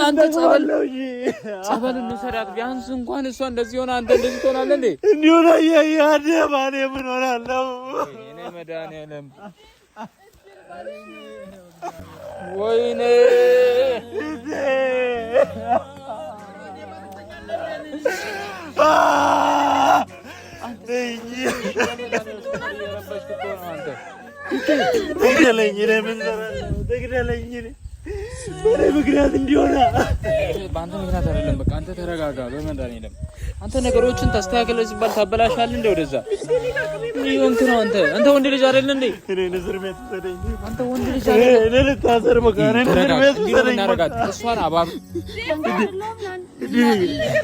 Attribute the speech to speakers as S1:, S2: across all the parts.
S1: አንተ ጸበል ጸበል እንውሰዳት ቢያንስ እንኳን እሷ እንደዚህ ሆና አንተ እንደዚህ ትሆናለህ እንዴ?
S2: እንዲሁ ነው እያየ ባኔ ምን ሆናለሁ?
S1: ወይኔ መድኃኒዓለም ወይኔ
S2: ትግደለኝ፣ ትግደለኝ። በእኔ ምክንያት እንዲሆነ
S1: በአንተ ምክንያት አይደለም። በቃ አንተ ተረጋጋ። በመድኃኒዓለም አንተ ነገሮችን ታስተካክለህ ሲባል ታበላሻለህ። እንደ ወደዛ ምን ነው አንተ? አንተ ወንድ ልጅ አይደል እንዴ?
S2: እኔን እስር ቤት ውሰደኝ።
S1: አንተ ወንድ ልጅ አይደል?
S2: እኔ ልታሰር በቃ እኔን እስር ቤት ውሰደኝ።
S1: እሷን አባብ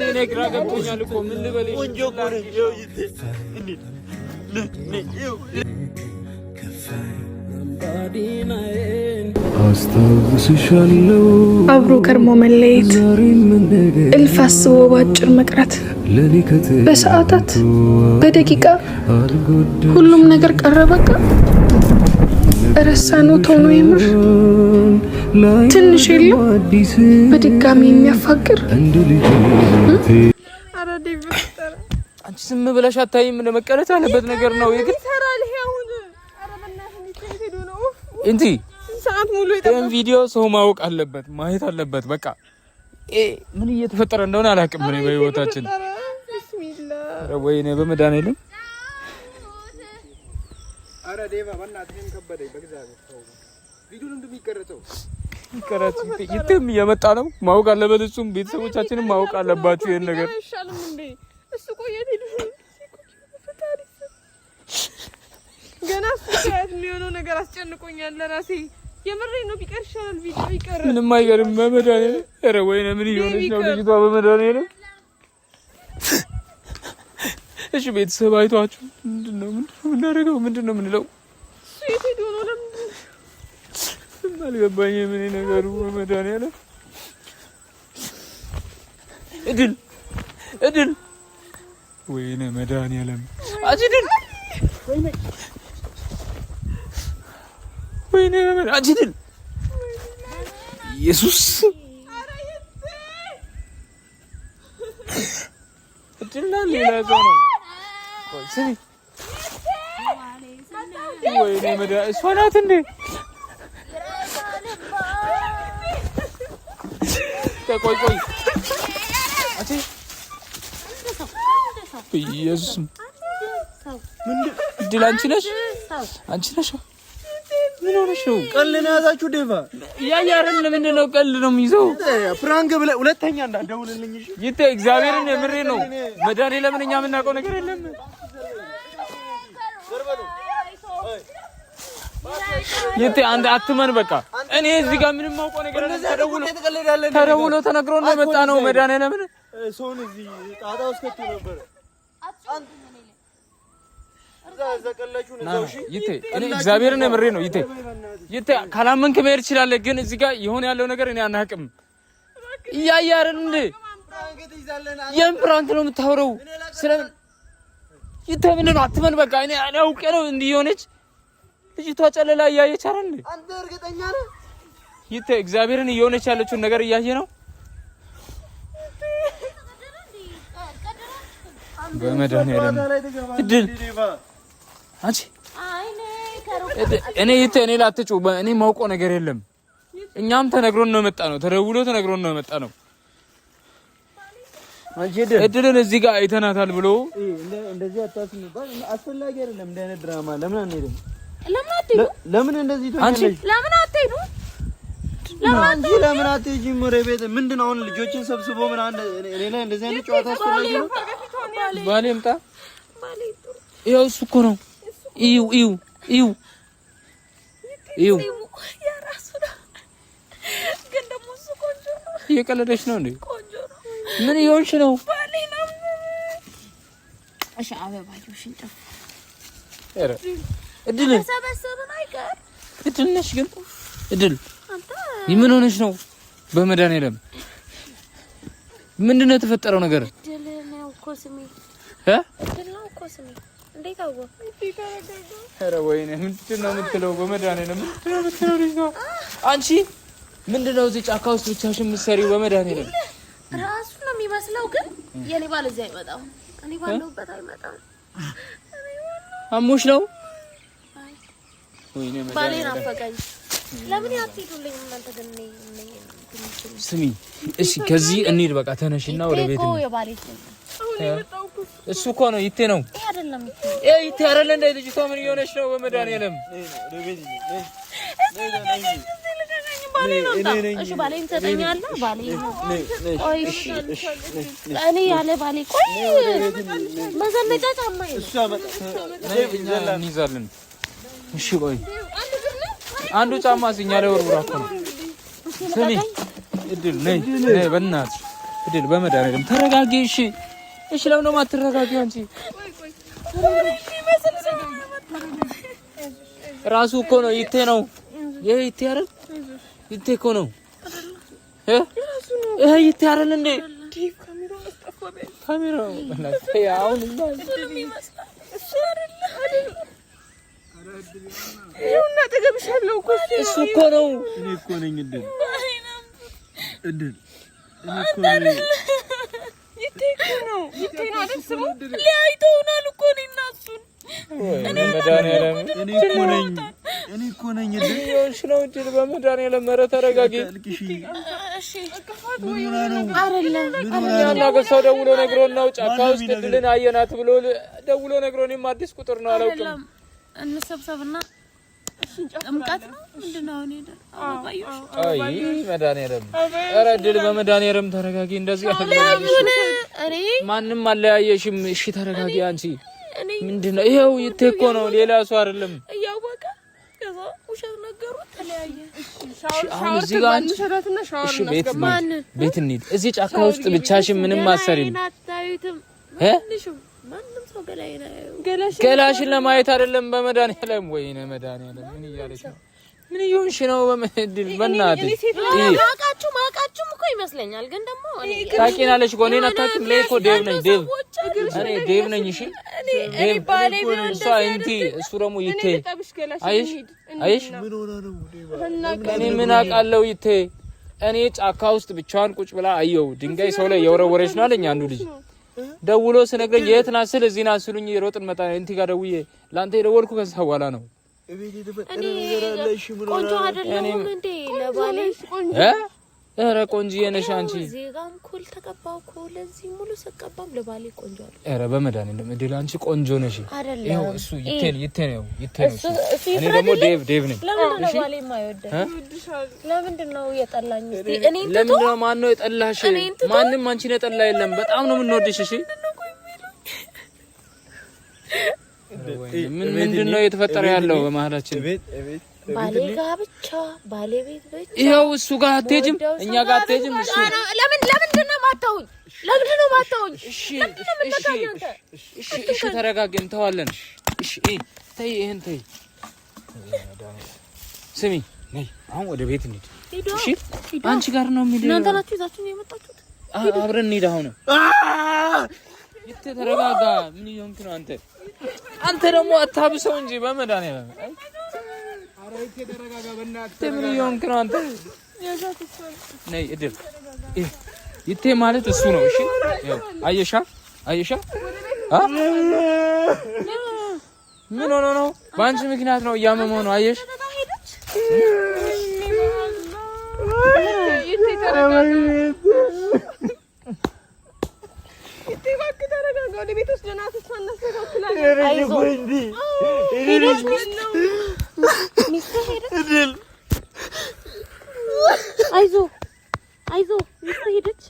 S1: እኔ ግራ ገብቶኛል እኮ ምን ልበልሽ?
S2: ቆንጆ እኮ ነኝ።
S3: አብሮ ከርሞ መለየት፣ እልፍ አስቦ በአጭር መቅረት፣ በሰዓታት በደቂቃ ሁሉም ነገር ቀረ። በቃ ረሳነው ቶኖ የምር ትንሽ የለም በድጋሚ የሚያፋቅር።
S1: አንቺ ዝም ብለሽ አታይም? መቀረት ያለበት ነገር ነው። እንጂ ይሄን ቪዲዮ ሰው ማወቅ አለበት፣ ማየት አለበት። በቃ ምን እየተፈጠረ እንደሆነ አላውቅም። እኔ በህይወታችን ወይኔ በመድኃኒዓለም ይትም እየመጣ ነው። ማወቅ አለበት እሱም፣ ቤተሰቦቻችንም ማወቅ አለባችሁ ይሄን ነገር።
S4: ገና እሱ ሳያት የሚሆነው ነገር አስጨንቆኛል ለራሴ። የምሬ ነው። ቢቀር ይሻላል። ቪዲዮ ይቀር፣
S1: ምንም አይቀርም። በመድኃኒዓለም ኧረ ወይኔ ምን እየሆነች ነው ልጅቷ? በመድኃኒዓለም እሺ፣ ቤተሰብ አይቷችሁ ምንድን ነው የምናደርገው? ምንድን ነው የምንለው?
S4: እሱ የት ሄዶ ነው? ለምንድን
S1: አልገባኝም እኔ ነገሩ። በመድኃኒዓለም እድል እድል፣ ወይኔ መድኃኒዓለም አንቺ እድል ወይኔ አንቺ ድል ኢየሱስ እድልና ሌላ ሰው ነው። ስሚ ወይኔ መድኃኒዓለም እሷ ናት እንዴ? ቆይ ቆይ አንቺ ኢየሱስ እድል አንቺ ነሽ፣ አንቺ ነሽ። ምን ሆነሽ ነው?
S2: ቀልድ ነው የያዛችሁ? ዴቫ
S1: እያየ አይደል? ምንድን ነው ቀልድ ነው የሚይዘው?
S2: prank ብለህ ሁለተኛ እንዳትደውልልኝ እሺ?
S1: ይቴ እግዚአብሔርን የምሬ ነው። መድኃኒዓለምን እኛ የምናውቀው ነገር የለም። ይቴ አንድ አትመን በቃ። እኔ እዚህ ጋር ምንም የማውቀው ነገር የለም። ተደውሎ ተነግሮ ነው የመጣ ነው። መድኃኒዓለምን
S2: ሰውን እዚህ ጣጣ ውስጥ ከቶ ነበረ።
S1: ይቴ እኔ እግዚአብሔርን የምሬ ነው። ይቴ ይቴ ካላመንክ መሄድ ትችላለህ፣ ግን እዚህ ጋር የሆነ ያለው ነገር እኔ አናውቅም። እያየ አይደል እንዴ? የምን prank ነው የምታወራው? ስለምን ይቴ ምንድን ነው? አትመን በቃ። እኔ አውቄ ነው እንዲህ የሆነች ልጅቷ ጨለላ እያየች አይደል እንዴ?
S2: አንተ እርግጠኛ ነህ?
S1: ይቴ እግዚአብሔርን እየሆነች ያለችውን ነገር እያየ ነው። በመድኃኒዓለም እድል አንቺ እኔ ይቴ እኔ ላትጩ እኔ የማውቀው ነገር የለም። እኛም ተነግሮን ነው የመጣ ነው። ተደውሎ ተነግሮን ነው የመጣ ነው። እድልን እዚህ ጋር አይተናታል ብሎ
S2: እንደዚህ አታስብ። አስፈላጊ አይደለም እንደ አይነት ድራማ። ለምን አንሄድም? ለምን እንደዚህ ትሆኛለሽ?
S4: ለምን አትሄዱም?
S2: አንቺ ለምን አትሄጂም ወደ ቤት? ምንድን ነው አሁን ልጆችን ሰብስቦ ምን አንድ እኔ ላይ እንደዚህ አይነት ጨዋታ አስፈላጊ ነው?
S1: ባሌ ምጣ። ይኸው እሱ እኮ ነው። እዩ እዩ እዩ እዩ። እየቀለደች ነው እንዴ? ምን እየሆንሽ ነው? እድል እድል ነሽ ግን እድል ምን ሆነሽ ነው? በመድኃኒዓለም ምንድን ነው የተፈጠረው ነገር? ኧረ ወይኔ ምንድን ነው የምትለው? በመድኃኒዓለም ምንድን ነው የምትለው? ልጅቷ አንቺ ምንድነው እዚህ ጫካ ውስጥ ብቻሽን የምትሰሪው? በመድኃኒዓለም
S5: ራሱ ነው የሚመስለው፣ ግን የኔ ባል እዚህ አይመጣም። እኔ ባለሁበት አይመጣም።
S1: አሞሽ ነው?
S5: ባሌ ናፈቀኝ። ለምን አትሄዱልኝ እናንተ ግን?
S1: ስሚ እሺ፣ ከዚህ እንሂድ በቃ ተነሽና ወደ ቤት እንሂድ። እሱ እኮ ነው ይቴ ነው ይቴ አይደለ እንደ ልጅቷ ምን እየሆነች ነው? በመድኃኒዓለም
S5: ባሌን ትሰጠኛለህ? ባሌ ቆይ እኔ ያለ ባሌ ቆይ መዘነጫ ጫማ
S1: እንይዛለን። እሺ ቆይ አንዱ ጫማ እኛ ላይ ወርውራ እኮ ነው። ስሚ እድል ነይ ነይ፣ በእናትሽ እድል፣ በመድኃኒዓለም ተረጋጊ። እሺ እሺ፣ ለምን ነው የማትረጋጊው አንቺ? ራሱ እኮ ነው ይቴ ነው ይሄ ይቴ አይደል? ይቴ እኮ ነው ይሄ ይቴ አይደል እንዴ? ካሜራው አሁን እሱ እኮ ነው።
S2: እኔ እኮ ነኝ እድል እድል እኔ እኮ ነኝ።
S4: ይቴ እኮ ነው። ይቴ ነው አይደል ስሙ?
S5: ሊያይተውናል እኮ እኔና እሱን።
S2: እኔ እኮ ነኝ። እኔ እኮ ነኝ። እድል
S1: እየሆንሽ ነው እድል። በመድኃኒዓለም ኧረ ተረጋጊ። አይደለም ሰው ደውሎ ነግሮን ነው ጫካ ውስጥ እድልን አየናት ብሎ ደውሎ ነግሮን፣ እኔም አዲስ ቁጥር ነው አላውቅም።
S5: እንሰብሰብና ጥምቀት ነው ምንድን ነው? አሁን ሄደን አበባዮሽ።
S1: አይ መድኃኒዓለም፣ ኧረ እድል በመድኃኒዓለም ተረጋጊ። እንደዚህ ማንም አለያየሽም። እሺ ተረጋጊ። አንቺ ምንድን ነው ይኸው ይቴ እኮ ነው ሌላ ሰው አይደለም።
S5: እያወቀ ከዛ ውሸት ነገሩት፣ ተለያየ።
S1: አሁን እዚህ ጋር እሺ፣ ቤት እንሂድ። እዚህ ጫካ ውስጥ ብቻሽን ምንም አትሰሪም። ገላሽን ለማየት አይደለም። በመድኃኒዓለም ወይኔ መድኃኒዓለም ምን እያለች ነው? ምን እየሆንሽ ነው? በመድል በእናትሽ
S5: ማቃችሁ ማቃችሁም እኮ ይመስለኛል፣ ግን ደግሞ
S1: ታውቂናለሽ እኮ እኔን አታውቂም። እኔ እኮ ዴቭ ነኝ። ዴቭ እኔ ዴቭ ነኝ። እሺ ዴቭ፣ እሷ እንቲ፣ እሱ ደግሞ ይቴ። አይሽ አይሽ፣ እኔ ምን አውቃለሁ ይቴ። እኔ ጫካ ውስጥ ብቻዋን ቁጭ ብላ አየሁ። ድንጋይ ሰው ላይ የወረወረች ነው አለኝ አንዱ ልጅ ደውሎ ስነግረኝ የት ናት ስል እዚህ ናት ስሉኝ ሮጥን መጣ። እንቲ ጋር ደውዬ ለአንተ የደወልኩ ከዛ በኋላ ነው።
S5: ቆንጆ አይደለሁም እንዴ ለባሌ?
S1: ኧረ ቆንጆዬ ነሽ አንቺ።
S5: እዚህ ጋርም ኩል ተቀባው እኮ ለዚህ ሙሉ ስቀባም ለባሌ ቆንጆ አይደል?
S1: ኧረ በመድኃኒዓለም እድል አንቺ ቆንጆ ነሽ። ይኸው እሱ ይቴን ይቴ ነው ይቴ ነው። እኔ ደግሞ ዴቭ ዴቭ ነኝ።
S5: ለምንድን ነው ባሌ የማይወደኝ? ለምንድን ነው የጠላኝ? እስቲ እኔ
S1: ለምንድን ነው ማን ነው የጠላሽ? ማንም አንቺን የጠላ የለም። በጣም ነው የምንወድሽ። እሺ ምን ምንድን ነው እየተፈጠረ ያለው በመሀላችን?
S5: ባሌ ጋ ብቻ ባሌ ቤት ብቻ።
S1: ይኸው እሱ ጋር አትሄጂም፣ እኛ ጋር አትሄጂም። እሱ
S5: ለምን ለምንድን ነው የማታውኝ? ለምንድን ነው የማታውኝ?
S1: እሺ እሺ እሺ፣ ተረጋጊ፣ እንተዋለን። እሺ ተይ፣ ይሄን ተይ። ስሚ ነይ፣ አሁን ወደ ቤት እንሂድ። እሺ አንቺ ጋር ነው የሚሄደው።
S5: እናንተ ናችሁ ይዛችሁ ነው የመጣችሁት።
S1: አብረን እንሂድ። አሁን ተረጋጋ። ምን እየሆንክ ነው አንተ? አንተ ደግሞ አታብሰው እንጂ በመድኃኒዓለም ምን እየሆንክ ነው አንተ? ነይ እድል ይቴ ማለት እሱ ነው። እሺ አየሻ፣ አየሻ ምን ሆኖ ነው? በአንቺ ምክንያት ነው፣ እያመመው ነው። አየሽ
S5: አይዞ አይዞ፣ ሚስትህ ሄደች።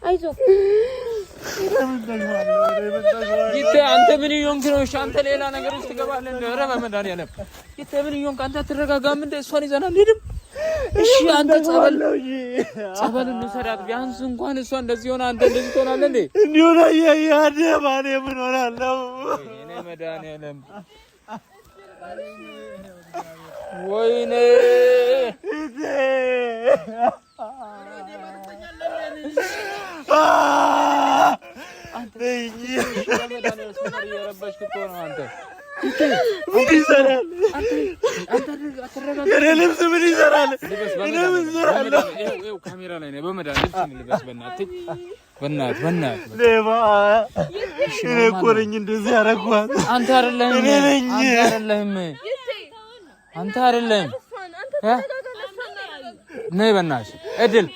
S5: አይዞ
S1: ይቴ፣ አንተ ምን እየሆንክ ነው? እሺ አንተ ሌላ ነገር ውስጥ ትገባለህ። እንደ ኧረ በመድኃኒዓለም ይቴ፣ ምን እየሆንክ አንተ? አትረጋጋም እንደ እሷን ይዘናል አንሄድም። እሺ አንተ ጸበል ጸበል እንውሰዳት ቢያንስ እንኳን እሷ እንደዚህ ሆና አንተ እንደዚህ ትሆናለህ እንዴ?
S2: እንዲሁ ነው እያየ ባኔ ምን ሆናለሁ?
S1: ወይኔ መድኃኒዓለም ወይኔ እየረበሽክ እኮ ነው አንተ።
S2: ምን ይሰራል? የኔ ልብስ ምን ይሰራል? እኔ ምን እሰራለሁ?
S1: ካሜራ ላይ ነው። በመድኃኒዓለም ልብስ ልበስ። በእናትህ በእናትህ በእናትህ
S2: ሌባ! እኔ እኮ ነኝ እንደዚህ ያደረኳት።
S1: አንተ አይደለህም።
S2: እኔ ነኝ።
S1: አንተ አይደለህም። አንተ አይደለህም። ነይ በእናትሽ እድል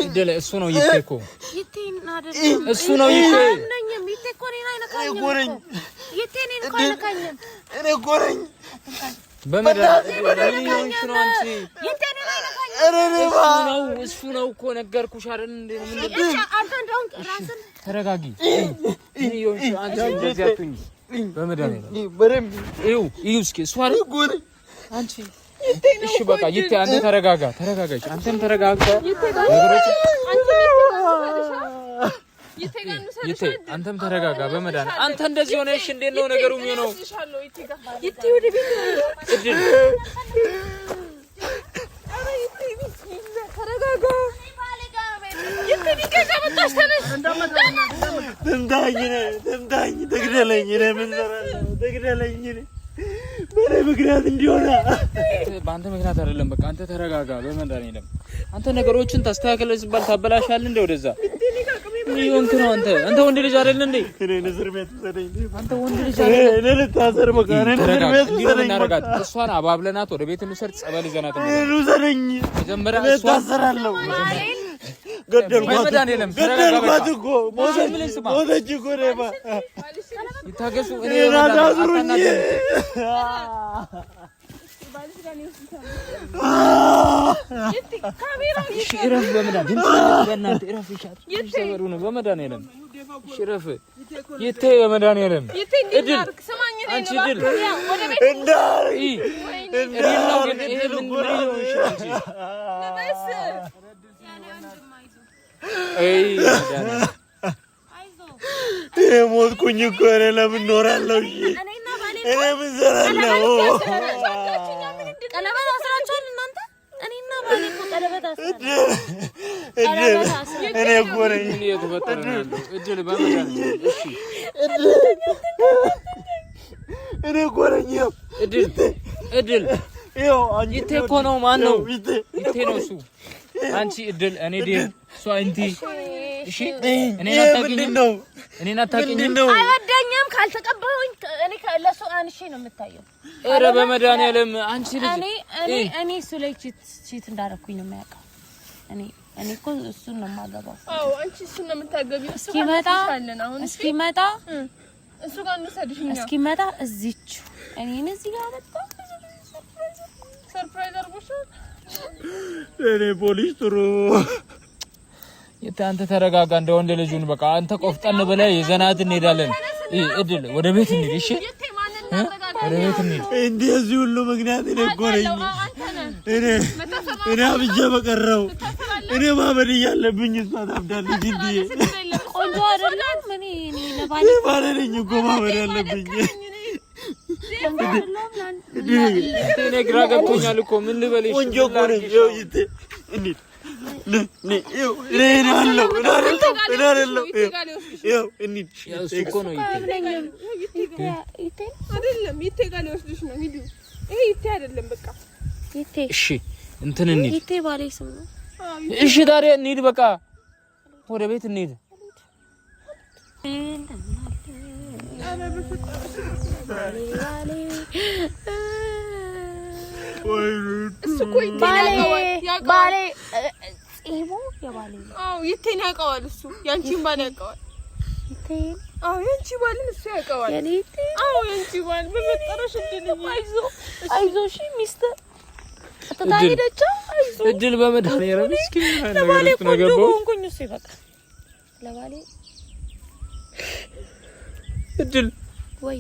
S1: እድል እሱ ነው። ይቴ እኮ እሱ ነው። ይቴ እሱ ነው እኮ ነገርኩሽ አይደል? ተረጋጊ። እስኪ እሱ አይደል አንቺ እሺ በቃ ይቴ አንተ ተረጋጋ፣ ተረጋጋ። አንተም ተረጋጋ። ይቴ አንተም ተረጋጋ። በመድኃኒዓለም አንተ እንደዚህ ሆነሽ እሺ፣ እንዴት ነው ነገሩ የሚሆነው? እድል
S2: ትምታኝ፣ ትምታኝ፣ ትግደለኝ። እኔ ምን እሰራለሁ? ትግደለኝ። በእኔ ምክንያት እንዲሆነ
S1: በአንተ ምክንያት አይደለም። በቃ አንተ ተረጋጋ። በመድኃኒዓለም አንተ ነገሮችን ታስተካክለህ ሲባል ታበላሻለህ። እንደ ወደዛ ምን እየሆንክ ነው አንተ? አንተ ወንድ ልጅ አይደል እንዴ?
S2: እኔን እስር ቤት ውሰደኝ።
S1: አንተ ወንድ ልጅ አይደል?
S2: እኔ ልታሰር በቃ እኔን እስር ቤት ውሰደኝ።
S1: እናደርጋት እሷን አባብለናት ወደ ቤት እንውሰድ፣ ጸበል ይዘናት
S2: እኔን ውሰደኝ።
S1: መጀመሪያ
S2: እኔ
S1: እሷን
S2: እታሰራለሁ። ገደልኳት ገደልኳት እኮ ሞተች እኮ ሌባ።
S1: ይታገሱ። እኔ
S2: እኔን አታስሩኝ።
S1: እሺ እረፍ፣ በመድኃኒዓለም በእናትህ እረፍ። እሺ ሰበሩ ነው በመድኃኒዓለም እሺ እረፍ። ይቴ በመድኃኒዓለም እድል አንቺ እድል እድል ነው ግን ይሄ ምን ነው? እሺ አንቺ አይ
S2: እኔ ሞትኩኝ እኮ እኔ ለምን እኖራለሁ? እኔ ምን እሰራለሁ?
S5: ቀለበት አስራችኋል እናንተ? እኔና ባሌ እኮ ቀለበት አስራችኋል።
S2: እኔ እኮ ነኝ
S1: ምን እየተፈጠረ ነው ያለው? እድል በመድኃኒዓለም እሺ
S2: እኔ እኮ ነኝ። ይኸው
S1: እድል እድል
S2: ይኸው አንቺ
S1: ይቴ እኮ ነው። ማን ነው?
S2: ይቴ
S1: ይቴ ነው እሱ። አንቺ እድል፣ እኔ ዴቭ፣ እሷ እንቲ። እሺ እኔን
S2: ይሄ
S1: አታውቂኝም?
S2: ምንድን ነው?
S1: እኔን አታውቂኝም?
S2: ምንድን ነው?
S5: አይወደኝም። ካልተቀበለኝ እኔ ለእሱ አንሼ ነው የምታየው።
S1: ኧረ በመድኃኒዓለም አንቺ ልጅ
S5: እኔ እኔ እኔ እሱ ላይ cheat እንዳደረኩኝ ነው የሚያውቀው። እኔ እኔ እኮ እሱን ነው የማገባው።
S4: አዎ አንቺ እሱን ነው የምታገቢው። እሱ ጋር
S5: እስኪመጣ
S4: እንወስድሻለን አሁን። እሺ
S5: እስኪመጣ
S4: እሱ ጋር እንውሰድሽ እኛ።
S5: እስኪመጣ እዚች እኔን እዚህ ጋር በጣም ብዙ
S4: surprise አድርጎሻል።
S2: እኔ ፖሊስ ጥሩ
S1: ይቴ አንተ ተረጋጋ፣ እንደ ወንድ ልጁን በቃ አንተ ቆፍጠን ብለህ ይዘናት እንሄዳለን። እድል ወደ ቤት እንሂድ። እሺ
S4: ይቴ ማንን እናረጋጋ?
S1: ወደ ቤት እንሂድ።
S2: እንደዚህ ሁሉ ምክንያት እኔ እኮ ነኝ። እኔ እኔ አብጄ በቀረው እኔ ማበድ እያለብኝ እሷ ታብዳለች። እንዴ
S5: ቆንጆ አይደለም። እኔ እኔ ለባሌ
S2: እኔ ባለ ነኝ እኮ ማበድ ያለብኝ።
S5: ቆንጆ አይደለም።
S1: እኔ ግራ ገብቶኛል እኮ ምን ልበልሽ?
S2: ቆንጆ እኮ ነኝ። ይኸው ይቴ እንሂድ ነ ነ ይኸው እኔ እኔ አለሁ እኔ አይደለሁ እኔ አይደለሁ። ይኸው እንሂድ
S1: እሱ እኮ ነው ይቴ።
S5: ይቴ
S4: አይደለም ይቴ ጋር ሊወስድሽ ነው። ሂዱ። ይሄ ይቴ አይደለም በቃ
S5: ይቴ
S1: እሺ እንትን እንሂድ።
S5: ይቴ ባሌ ስም ነው።
S1: እሺ ታዲያ እንሂድ፣ በቃ ወደ ቤት እንሂድ።
S4: እሱ እኮ ይቴን
S5: ባሌ
S4: ያውቀዋል። ያውቀዋል።
S5: ባሌ ጺሙ የባሌ ነው።
S4: አዎ ይቴን ያውቀዋል እሱ። ያንቺን ባል ያውቀዋል።
S5: ይቴ
S4: አዎ ያንቺ ባልን እሱ ያውቀዋል።
S5: የኔ ይቴ
S4: አዎ ያንቺ ባል በመጠረሽ እድል
S5: አይዞ አይዞ እሺ ሚስት ትታ ሄደች። አይዞ
S1: እድል በመድኃኒዓለም እስኪ ምን አይነት ነገር
S5: ለባሌ
S1: ውስጥ ነው
S5: ቆንጆ
S1: የገባሁት?
S5: ሆንኩኝ። እሱ ይበቃል ለባሌ
S1: እድል
S5: ወይ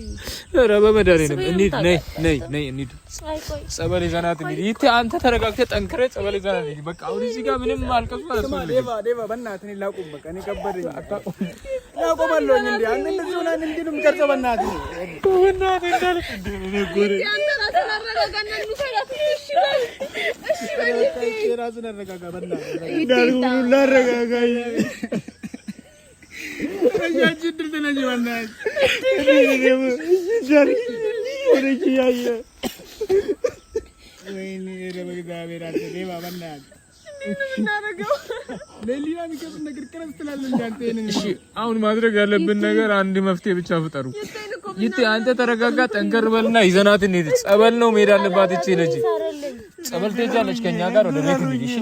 S1: ኧረ በመድኃኒዓለም እንሂድ። ነይ ነይ ነይ እንሂድ።
S5: አይ ቆይ
S1: ጸበል ይዘናት እንሂድ። ይቴ አንተ ተረጋግተህ ጠንክረህ ጸበል ይዘናት እንሂድ። በቃ አሁን እዚህ ጋር ምንም አልቀሱ አያስፈልግም።
S6: ዴቫ ዴቫ በእናትህ እኔ ላቁም። በቃ እኔ ከበደኝ። ላቆማለሁኝ። እንዴ አንተ እንደዚህ ሆነህ እንዴ ነው የምቀርጸው? በእናትህ
S1: በእናትህ እንዳልክ
S2: እኔ እኮ ነኝ።
S4: አንተ ራስህ ራስን አረጋጋና እንውሰዳት። እሺ በል፣ እሺ በል ይቴ።
S6: ራስን አረጋጋ በእናትህ።
S2: እንዳልኩህ ላረጋጋኝ።
S6: አንቺ እድል ተነሽ በእናትህ።
S2: ሆነች እያየ
S6: ወይኔ ኧረ በእግዚአብሔር አንተ ሌባ በእናትህ።
S4: እንዴት ነው የምናደርገው?
S6: ለሊና የሚከብድ ነገር ቅረጽ ትላለህ እንደ አንተ ይሄንን
S1: እሺ አሁን ማድረግ ያለብን ነገር አንድ መፍትሄ ብቻ ፍጠሩ።
S4: ይቴን እኮ
S1: ይቴ አንተ ተረጋጋ፣ ጠንከር በልና ይዘናት እንሂድ። ጸበል ነው መሄድ አለባት እቺ ልጅ። ጸበል ትሄጃለች ከኛ ጋር ወደ ቤት እንሂድ። እሺ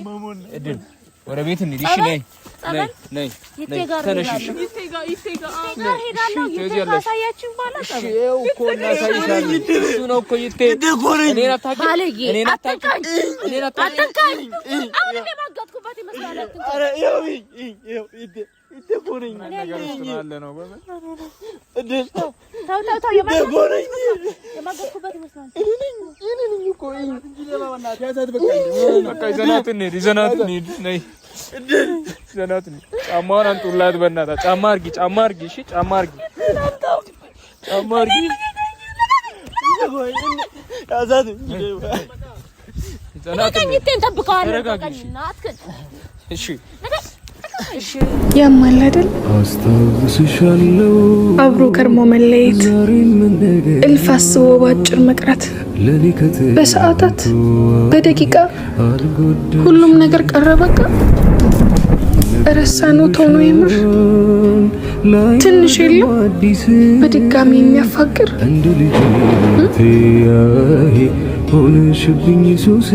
S1: እድል ወደ ቤት እንሂድ። እሺ ነይ ነይ ነይ
S5: ይቴ
S1: ነይ
S5: ጋር
S1: ተነሽ። እሺ
S5: እሄዳለሁ።
S4: ይቴ ጋር ይቴ ጋር አዎ።
S5: ጋር ሄዳለሁ። ይቴ
S1: ትሄጃለሽ።
S5: ካሳያችን በኋላ
S1: እሺ ይኸው እኮ እናሳይሻለን። እሱ ነው እኮ ይቴ። እኔን አታውቂም፣
S5: ባለጌ
S1: እኔን አታውቂም፣
S5: አትንካኝ፣
S1: እኔን አታውቂም።
S5: አትንካኝ። አሁን እኔ ማገጥኩበት ይመስላል። አትንካኝ።
S2: ኧረ ይኸው ይኸው ይቴ ይቴ እኮ ነኝ።
S1: ነገር ውስጥ ነው ያለ ነው።
S2: እድል
S5: ተው ተው ተው፣
S2: ይቴ እኮ ነኝ።
S5: የማገጥኩበት ይመስላል።
S2: እኔ ነኝ እኮ
S6: ያዛት በቃ
S1: በቃ ይዘናት እንሂድ፣ ይዘናት እንሂድ። ነይ ይዘናት እንሂድ። ጫማዋን አንጡላት በእናትህ። ጫማ አድርጊ፣ ጫማ አድርጊ። እሺ ጫማ አድርጊ፣ ጫማ አድርጊ።
S2: ያዛት
S1: ይዘናት እንሂድ።
S5: ይቴን ጠብቀዋለሁ።
S1: ተረጋጊ፣ እሺ።
S5: እናትህን
S1: እሺ
S3: ያማል አይደል? አብሮ ከርሞ መለየት፣ እልፍ አስቦ በአጭር መቅረት፣ በሰዓታት በደቂቃ ሁሉም ነገር ቀረ በቃ። ረሳነው ተውነው የምር ትንሽ የለም በድጋሚ የሚያፋቅር
S7: ሆነሽብኝ ሱስ።